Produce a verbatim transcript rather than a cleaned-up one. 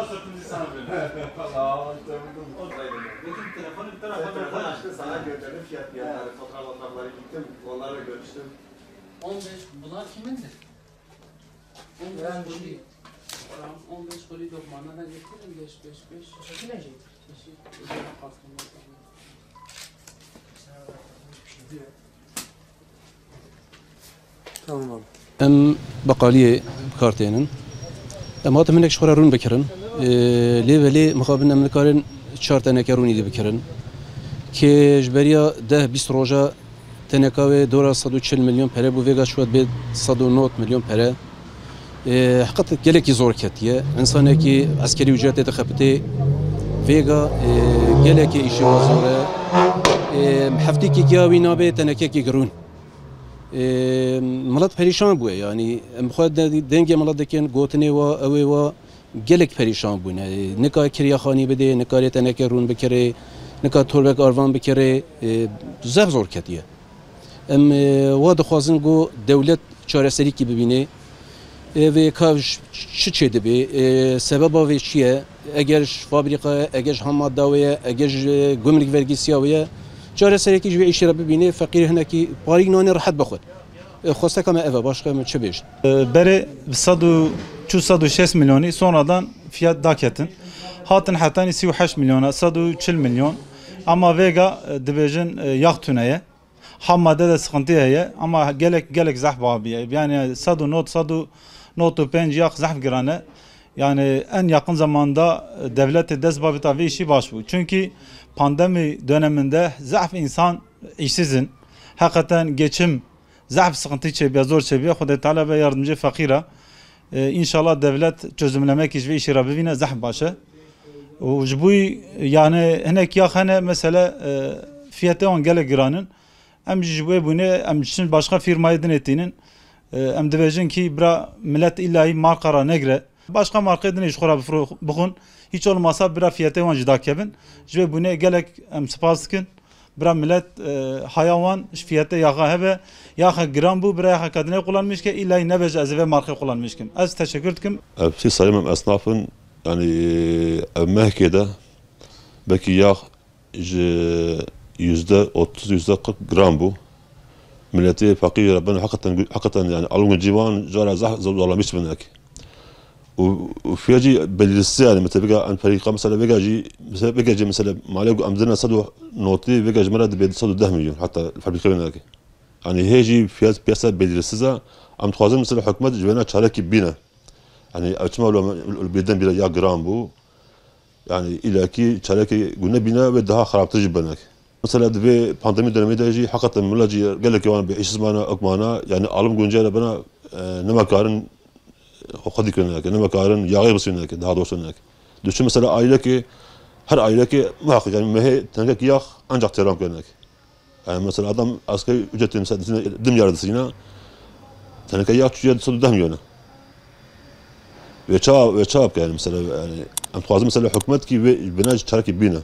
Vallahi işte buldum. Bütün telefonu bir tarafa Telefon açtı, sana gönderdim fiyat fiyatları, fatura masrafları gittim, onlarla görüştüm. on beş, bunlar kimindir? on beş Öğrenci. Koli. Tamam, on beş koli dokmana da getirin, beş, beş, beş. Çeşit ne şey? Çeşit, özel kalkınma. Tamam abi. Em beqaliyê bi kar tênin. Em hatin hinek ji xwe re rûn bikirin. Ee, lê belê mixabin em nikarin çar teneke rûnî dî bikirin. Kê ji beriya deh bîst roja teneka wê dora sed û çil milyon pere bû, vêga şuwet bê sed û nod milyon pere. Ê, heqet gelekî zor ketiye. Însanekî eskerî ucretê dixebitê vêga, ê, gelekî îşê wa zor e. Ê, heftêkî giya wî nabe tenekekî girûn. Ê, milet perîşan bûye, yanî em xwe de-, dengê milet dikin, gotinê wa, ew ê wa gelek perîşan bûne. Ê, nika kirya xanî bidê, nika rê teneke rûn bikirê, nika torbek arvan bikirê, ê, zef zor ketiye. Em, e, wa dixwazin ku dewlet çareserîkî bibîne. E, vê ka ş-, çi çêdibe? E, sebeba vê çi ye? Eger ji fabrîka ye, eger ji ham madda wê ye, eger ji gumruk vergîsiya wê ye, çareserîkî ji vê îşê re bibîne, feqîr hinekî parîk nanê rehet bixwe. E, xwesteka me ev e, başqa em çi bêjin? E, berê bi sed û çû sed û şêst milyonî sonradan fiyat daketin. Hatin hetanî sî û heşt milyona, sed û çil milyon. Ama vêga, e, dibêjin, e, yax tune ye. Ham madde de sıkıntı heye ama gelek, gelek zehf babiye. Yani sed û nod, sed û nod û pênc yax zehf girane. Yani en yakın zamanda devlete dest babita vê işi baş bu. Çünkü pandemi döneminde zehf insan işsizin. Hakikaten geçim zehf sıkıntı çebiye, zor çebiye. Xwedê Teala be yardımcı fakira. Ee, inşallah devlet çözümlemek iş ve işi Rabbi vine zehf başe. Û ji bo yani hinek yax hene mesela, e, fiyete wan gelek giranin. Em jî ji wê bûne, em diçin başqa fîrmayê dinê tînin. E, em dibêjin kî bira milet îlla hî marka ra negire. Başqa markê dinê ji xwe ra bifro-, bixwin. Hiç olmasa bira fiyetê wan jî dakevin. Ji wê bûne gelek em spas dikin. Bira milet, e, haya wan ji fiyetê yaxa hebe. Yaxa giran bû, bira yaxa kadine kullanmış ke, îlla hî nebêje ez ê vê markê kullanmış kim. Ez teşekkür dikim. Ev sî sayım em esnaf in. Yani ev mehkê de belkî yax ji yüzde otuz, yüzde kırk gram bû. Miletê feqîr re ben hakikaten, hakikaten yani alım gücü van cara zah-, zor-, zorlamış bin ek. Û, û fiyat jî belirsiz yani, mesela vêga en ferîqa mesela vêga jî, mesela vêga jî mesela malê ku em dine sed û notî vêga ji me re dibe sed û deh milyon hatta fabrîka wê nake. Yani hê jî fiyat piyasa belirsiz e. Em dixwazin mesela hikûmet ji wêna çarekî bîne. Yani ev çima wilo birdenbire ya giran bû. Yani îlakî çarekê gune bîne ve daha xerabtir jî benek. Mesela di vê pandemî dönemê de jî heqeten mila jî gelekî wan bê îşsiz mana, ek mana, yani alım güncê re bena, e, nema karin xwe xwedî kirineke, nema karin yaxê bisîneke, daha doğrusu neke. Düşün mesela ailekê, her ailekê muhakkak yani mehê tenkek yax ancak teran kirineke. Yani mesela adam asgari ücreti mesela disine, di milyar disine, teneke yax çûye sed û deh milyona. Ve ça, ve ça yani mesela yani em dixwazin mesela hikûmet kî ve bina çarekî bîne.